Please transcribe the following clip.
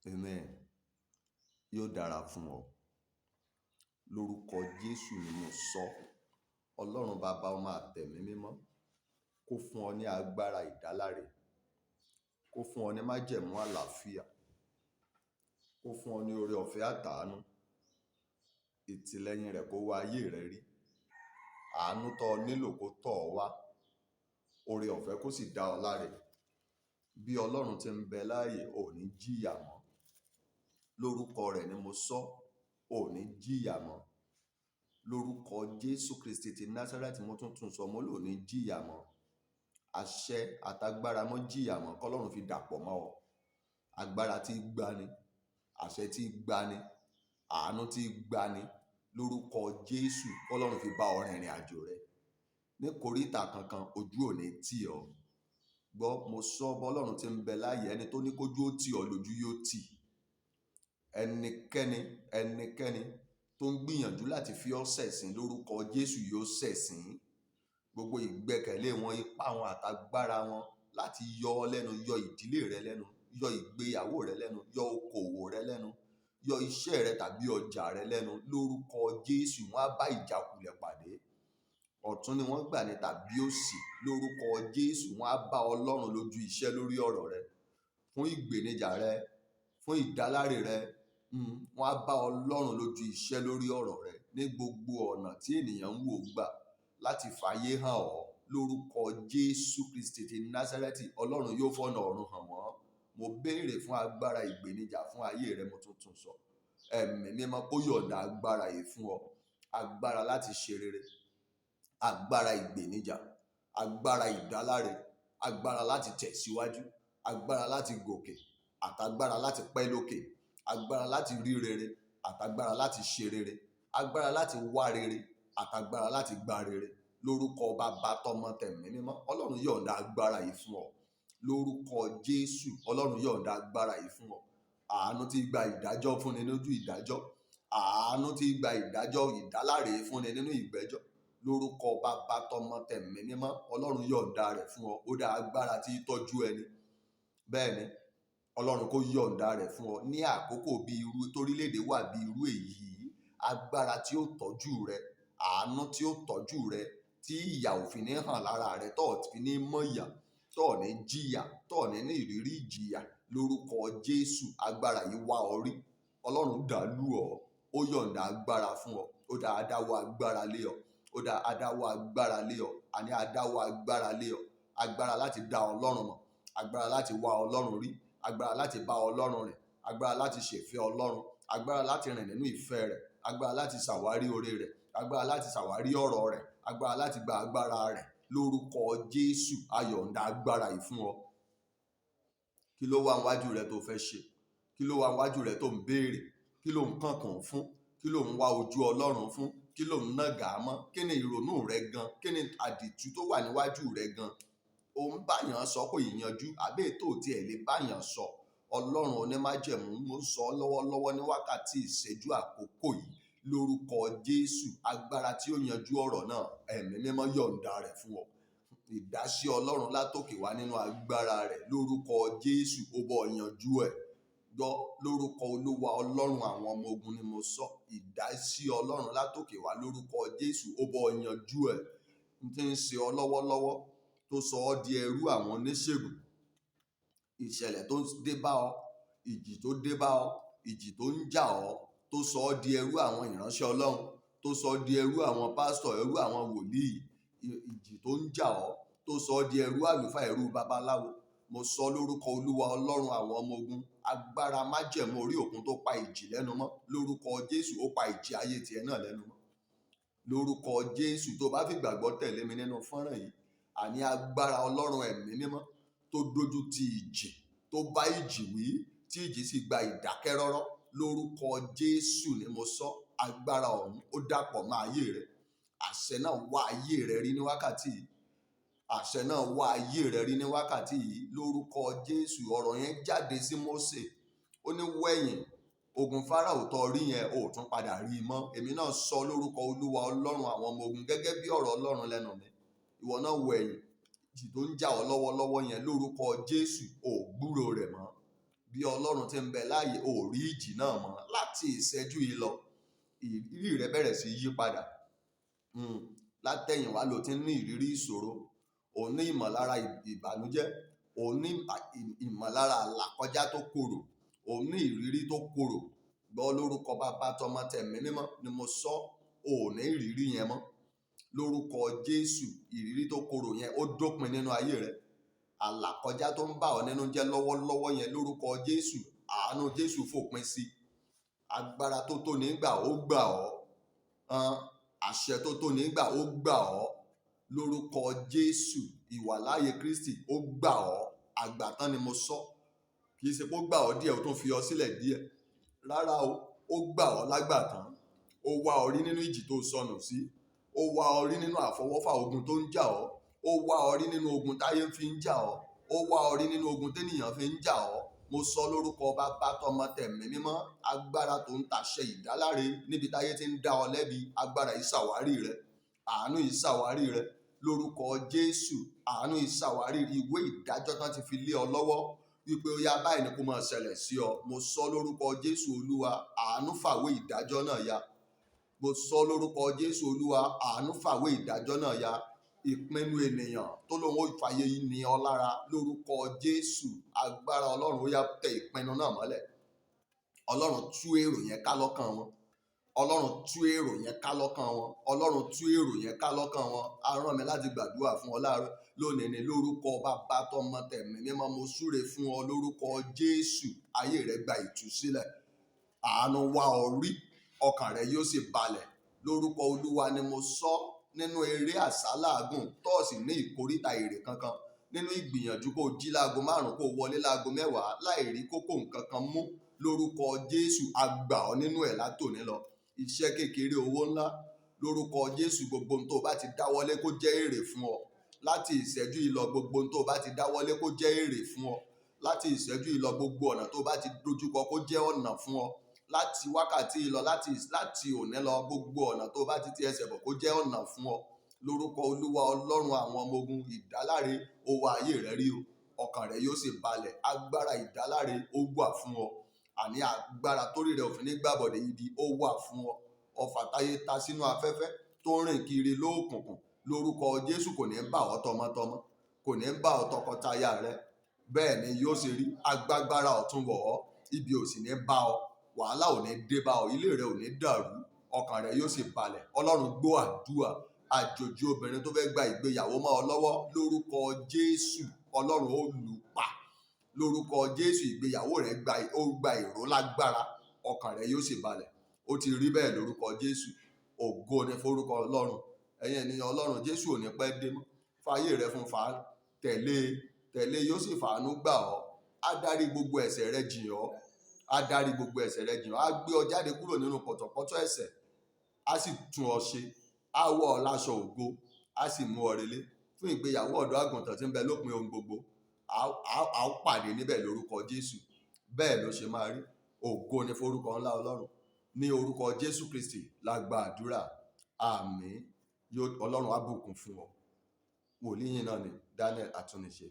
Amen. Yóò dára fún ọ. Lórúkọ Jésù ni mo sọ. Ọlọ́run bàbá ọmọ àtẹ̀mí mímọ́ kó fún ọ ní agbára ìdáláre, kó fún ọ ní májẹ̀mú àlàáfíà, kó fún ọ ní oore ọ̀fẹ́ àtàánú, ìtìlẹ́yìn rẹ̀ kó wá ayé rẹ rí, àánú tó o nílò kó tọ̀ ọ́ wá, oore ọ̀fẹ́ kó sì dá ọ láre. Bí Ọlọ́run ti ń bẹ láàyè, ò ní jìyà mọ́. Lórúkọ rẹ̀ ni mo sọ, ò ní jìyà mọ́. Lórúkọ Jésù Kristi ti Násárẹ́tì mo tún tún sọ, mo lò ní jìyà mọ́. Àṣẹ àtagbára mọ́ jìyà mọ́ kọ́lọ́run fi dàpọ̀ mọ́ ọ. Agbára tí gbani, àṣẹ tí gbani, àánú tí gbani lórúkọ Jésù kọ́lọ́run fi bá ọ rìnrìn àjò rẹ. Ní koríta kankan ojú ò ní tì ọ́. Gbọ́, mo sọ bọ́lọ́run tí ń bẹ láàyè, ẹni tó ní kójú ó tì ọ́ lójú yóò tì. Ẹnikẹ́ni, ẹnikẹ́ni tó ń gbìyànjú láti fi ọ́ ṣẹ̀sín lórúkọ Jésù yóò ṣẹ̀sín. Gbogbo ìgbẹ́kẹ̀lé wọn, ipá wọn àtagbára wọn láti yọ ọ́ lẹ́nu, yọ ìdílé rẹ lẹ́nu, yọ ìgbéyàwó rẹ lẹ́nu, yọ okòwò rẹ lẹ́nu, yọ iṣẹ́ rẹ tàbí ọjà rẹ lẹ́nu lórúkọ Jésù wọ́n á bá ìjákulẹ̀ pàdé. Ọ̀tún ni wọ́n gbà ní tàbí òsì lórúkọ Jésù wọ́n á bá Ọlọ́run lójú iṣẹ́ lórí ọ̀rọ̀ rẹ. Fún ìgbènijà rẹ, fún ìdáláre rẹ, wọ́n á bá Ọlọ́run lójú iṣẹ́ lórí ọ̀rọ̀ rẹ ní gbogbo ọ̀nà tí ènìyàn ń wò gbà láti fàyè hàn ọ́ lórúkọ Jésù Kristi ti Násárẹ́tì. Ọlọ́run yóò fọ̀nà ọ̀run hàn wọ́n. Mo béèrè fún agbára ìgbènijà fún ayé rẹ, mo tún tún sọ. Ẹ̀mí mímọ́ kó yọ̀ǹda agbára yìí fún ọ. Agbára láti ṣe rere, agbára ìgbènijà, agbára ìdáláre, agbára láti tẹ̀síwájú, agbára láti gòkè, àtagbára láti pẹ́ lókè, agbára láti rí rere, àtagbára láti ṣe rere, agbára láti wá rere, àtagbára láti gba rere. Lórúkọ bàbá tọmọ tẹ̀mí mímọ́, Ọlọ́run yọ̀ǹda agbára yìí fún ọ. Lórúkọ Jésù, Ọlọ́run yọ̀ǹda agbára yìí fún ọ. Àánú tí gba ìdájọ́ fúnni lójú ìdájọ́. Àánú tí gba ìdájọ́ ìdáláre fúnni nínú ìgbẹ́jọ́. Lórúkọ bàbá tọmọ tẹ̀mí mímọ́, Ọlọ́run yọ̀ǹda rẹ̀ fún ọ. Ó dá agbára tí tọ́jú ẹni. Bẹ́ẹ̀ ni, Ọlọ́run kó yọ̀ǹda rẹ̀ fún ọ ní àkókò bí irú torílẹ̀èdè wà bí irú èyí. Agbára tí ó tọ́jú rẹ, àánú tí ó tọ́jú rẹ, tí ìyà ò fi ní hàn lára rẹ, tó ò fi ní mọ̀ ìyà, tó ò ní jìyà, tó ò ní ní ìrírí ìjìyà lórúkọ Jésù. Agbára yìí wá ọ rí. Ọlọ́run dàlú ọ. Ó yọ̀ǹda agbára fún ọ. Ó dá adáwọ́ agbára lé ọ. Ó dá adáwọ́ agbára lé ọ. Àní adáwọ́ agbára lé ọ. Agbára láti dá Ọlọ́run mọ̀. Agbára láti wá Ọlọ́run rí. Agbára láti bá Ọlọ́run rìn. Agbára láti ṣèfẹ́ Ọlọ́run. Agbára láti rìn nínú ìfẹ́ rẹ̀. Agbára láti ṣàwárí oore rẹ̀. Agbára láti ṣàwárí ọ̀rọ̀ rẹ̀. Agbára láti gba agbára rẹ̀. Lórúkọ Jésù, a yọ̀ǹda agbára yìí fún ọ. Kí ló wà níwájú rẹ tó fẹ́ ṣe? Kí ló wà níwájú rẹ tó ń béèrè? Kí ló ń kànkàn fún? Kí ló ń wá ojú Ọlọ́run fún? Kí ló ń nàgà mọ́? Kí ni ìrònú rẹ gan? Kí ni àdìtú tó wà níwájú rẹ gan? Ò ń báyàn sọ kò ìyanjú àbí ètò tí ẹ lè báyàn sọ. Ọlọ́run onímájẹ̀mú, mo ń sọ lọ́wọ́lọ́wọ́ ní wákàtí ìṣẹ́jú àkókò yìí lórúkọ Jésù. Agbára tí ó yanjú ọ̀rọ̀ náà, ẹ̀mí mímọ́ yọ̀ǹda rẹ̀ fún ọ. Ìdásí Ọlọ́run látòkè wá nínú agbára rẹ̀ lórúkọ Jésù, ó bọ́ yanjú ẹ̀. Gbọ́ lórúkọ Olúwa Ọlọ́run àwọn ọmọ ogun ni mo sọ. Ìdásí Ọlọ́run látòkè wá lórúkọ Jésù, ó bọ́ yanjú ẹ̀. N tí ń ṣe ọ lọ́wọ́lọ́wọ́ tó sọ ọ́ di ẹrú àwọn oníṣègùn. Ìṣẹ̀lẹ̀ tó dé bá ọ, ìjì tó dé bá ọ, ìjì tó ń jà ọ́, tó sọ ọ́ di ẹrú àwọn ìránṣẹ́ Ọlọ́run, tó sọ ọ́ di ẹrú àwọn pásítọ̀, ẹrú àwọn wòlíì, ìjì tó ń jà ọ́, tó sọ ọ́ di ẹrú àlùfáà, ẹrú babaláwo. Mo sọ lórúkọ Olúwa Ọlọ́run àwọn ọmọ ogun, agbára májẹ̀mú orí òkun tó pa ìjì lẹ́nu mọ́. Lórúkọ Jésù, ó pa ìjì ayé tiẹ̀ náà lẹ́nu mọ́. Lórúkọ Jésù, tó bá fi ìgbàgbọ́ tẹ̀lé mi nínú fọ́nrán yìí, àní agbára Ọlọ́run ẹ̀mí mímọ́ tó dojú ti ìjì, tó bá ìjì wí, tí ìjì sì gba ìdákẹ́rọ́rọ́. Lórúkọ Jésù ni mo sọ, agbára ọ̀hún ó dàpọ̀ mọ́ ayé rẹ. Àṣẹ náà wá ayé rẹ rí ní wákàtí yìí. Àṣẹ náà wá ayé rẹ rí ní wákàtí yìí. Lórúkọ Jésù, ọ̀rọ̀ yẹn jáde sí Mósè. Ó ní wẹ̀yìn, ogun Fáráò tó rí yẹn ò tún padà rí i mọ́. Èmi náà sọ lórúkọ Olúwa Ọlọ́run àwọn ọmọ ogun gẹ́gẹ́ bí ọ̀rọ̀ Ọlọ́run lẹ́nu mi. Ìwọ náà wẹ̀yìn, ìjì tó ń jà ọ́ lọ́wọ́lọ́wọ́ yẹn lórúkọ Jésù ò gbúròó rẹ̀ mọ́. Bí Ọlọ́run ti ń bẹ láàyè, ò rí ìjì náà mọ́. Láti ìṣẹ́jú yìí lọ, ìrírí rẹ bẹ̀rẹ̀ sí yí padà. Látẹ̀yìnwá lo ti ń ní ìrírí ìṣòro, ò ní ìmọ̀lára ìbànújẹ́, ò ní ìmọ̀lára àlàkọjá tó korò, ò ní ìrírí tó korò. Gbọ́, lórúkọ Bàbá, tọmọ, tẹ̀mí mímọ́ ni mo sọ, ò ní ìrírí yẹn mọ́. Lórúkọ Jésù, ìrírí tó korò yẹn ó dópin nínú ayé rẹ. Àlàkọjá tó ń bà ọ́ nínú jẹ́ lọ́wọ́lọ́wọ́ yẹn, lórúkọ Jésù, àánú Jésù fòpin sí. Agbára tó tó nígbà ó gbà ọ́. Àṣẹ tó tó nígbà ó gbà ọ́. Lórúkọ Jésù, ìwàláàyè Kristi ó gbà ọ́. Àgbàtán ni mo sọ. Kì í ṣe pé ó gbà ọ́ díẹ̀, ó tún fi ọ sílẹ̀ díẹ̀. Rárá o, ó gbà ọ́ lágbàtán. Ó wá ọ rí nínú ìjì tó sọnù sí. Ó wá ọ rí nínú àfọwọ́fà ogun tó ń jà ọ́. Ó wá ọ rí nínú ogun táyé fi ń jà ọ́. Ó wá ọ rí nínú ogun ténìyàn fi ń jà ọ́. Mo sọ lórúkọ Bàbá, tọmọ, tẹ̀mí mímọ́, agbára tó ń tàṣẹ ìdáláre níbi táyé ti ń dá ọ lẹ́bi, agbára yìí ṣàwárí rẹ. Àánú yìí ṣàwárí rẹ. Lórúkọ Jésù, àánú yìí ṣàwárí ìwé ìdájọ́ tán ti fi lé ọ lọ́wọ́ wípé ó yá, báyìí ni kó máa ṣẹlẹ̀ sí ọ. Mo sọ lórúkọ Jésù Olúwa, àánú fàwé ìdájọ́ náà ya. Mo sọ lórúkọ Jésù Olúwa, àánú fàwé ìdájọ́ náà ya. Ìpinnu ènìyàn tó lóun ó fàyè ní ọ lára, lórúkọ Jésù, agbára Ọlọ́run ó yá tẹ ìpinnu náà mọ́lẹ̀. Ọlọ́run tú èrò yẹn ká lọ́kàn wọn. Ọlọ́run tú èrò yẹn ká lọ́kàn wọn. Ọlọ́run tú èrò yẹn ká lọ́kàn wọn. A rán mi láti gbàdúrà fún ọ láàárọ̀ lónìí ni. Lórúkọ Bàbá, tọmọ, tẹ̀mí mímọ́, mo súre fún ọ lórúkọ Jésù. Ayé rẹ gba ìtúsílẹ̀. Àánú wá ọ rí, ọkàn rẹ yóò sì balẹ̀. Lórúkọ Olúwa ni mo sọ, nínú eré àsálàgùn tọ́ọ̀sì ní ìkóríta èrè kankan, nínú ìgbìyànjú kó jí láago 5, kó wọlé láago 10 láì rí kókó nǹkan kan mú, lórúkọ Jésù, a gbà ọ́ nínú ẹ̀ látòní lọ. Iṣẹ́ kékeré, owó ńlá, lórúkọ Jésù, gbogbo ohun tó o bá ti dáwọ́lé kó jẹ́ èrè fún ọ. Láti ìṣẹ́jú yìí lọ, gbogbo ohun tó o bá ti dáwọ́lé kó jẹ́ èrè fún ọ. Láti ìṣẹ́jú yìí lọ, gbogbo ọ̀nà tó o bá ti dojúkọ kó jẹ́ ọ̀nà fún ọ. Láti wákàtí yìí lọ, láti òní lọ, gbogbo ọ̀nà tó o bá ti ti ẹsẹ̀ bọ̀ kó jẹ́ ọ̀nà fún ọ. Lórúkọ Olúwa Ọlọ́run àwọn ọmọ ogun, ìdáláre ó wá ayé rẹ rí o, ọkàn rẹ yóò sì balẹ̀. Agbára ìdáláre ó wà fún ọ. Àní agbára torí rẹ òfin ní gbàbọ̀dé ibi ó wà fún ọ. Ọfà táyé ta sínú afẹ́fẹ́ tó ń rìn kiri lóòkùnkùn, lórúkọ Jésù, kò ní bà ọ́ tọmọtọmọ, kò ní bà ọ́ tọkọtaya rẹ. Bẹ́ẹ̀ ni yóò ṣe rí. Agbágbára ọ̀tún wọ̀ ọ́, ibi ò sì ní bá ọ, wàhálà ò ní dé bá ọ, ilé rẹ ò ní dàrú, ọkàn rẹ yóò sì balẹ̀. Ọlọ́run gbọ́ àdúrà. Àjòjì obìnrin tó fẹ́ gba ìgbéyàwó mọ́ ọ lọ́wọ́, lórúkọ Jésù, Ọlọ́run ó lù ú pa. Lórúkọ Jésù, ìgbéyàwó rẹ gba, ó gba ìró lágbára, ọkàn rẹ yóò sì balẹ̀. Ó ti rí bẹ́ẹ̀ lórúkọ Jésù. Ògo ni forúkọ Ọlọ́run. Ẹ̀yin ènìyàn Ọlọ́run, Jésù ò ní pẹ́ dé mọ́. Fàyè rẹ fún, fa tẹ̀lé, tẹ̀lé, yóò sì fàánú gbà ọ́. Á dárí gbogbo ẹ̀ṣẹ̀ rẹ jìn ọ́. Á dárí gbogbo ẹ̀ṣẹ̀ rẹ jìn ọ́. Á gbé ọ jáde kúrò nínú pọ̀tọ̀pọ́tọ̀ ẹ̀ṣẹ̀, á sì tún ọ ṣe, á wọ̀ ọ́ láṣọ ògo, á sì mú ọ relé fún ìgbéyàwó ọ̀dọ́ àgùntàn tí ń bẹ lópin ohun gbogbo. Á ó pàdé níbẹ̀ lórúkọ Jésù. Bẹ́ẹ̀ ló ṣe máa rí. Ògo ni forúkọ ńlá Ọlọ́run. Ní orúkọ Jésù Kristi la gba àdúrà, àmín. Yóò Ọlọ́run á bùkún fún ọ. Wòlíì yín náà ni, Daniel Atúnniṣe.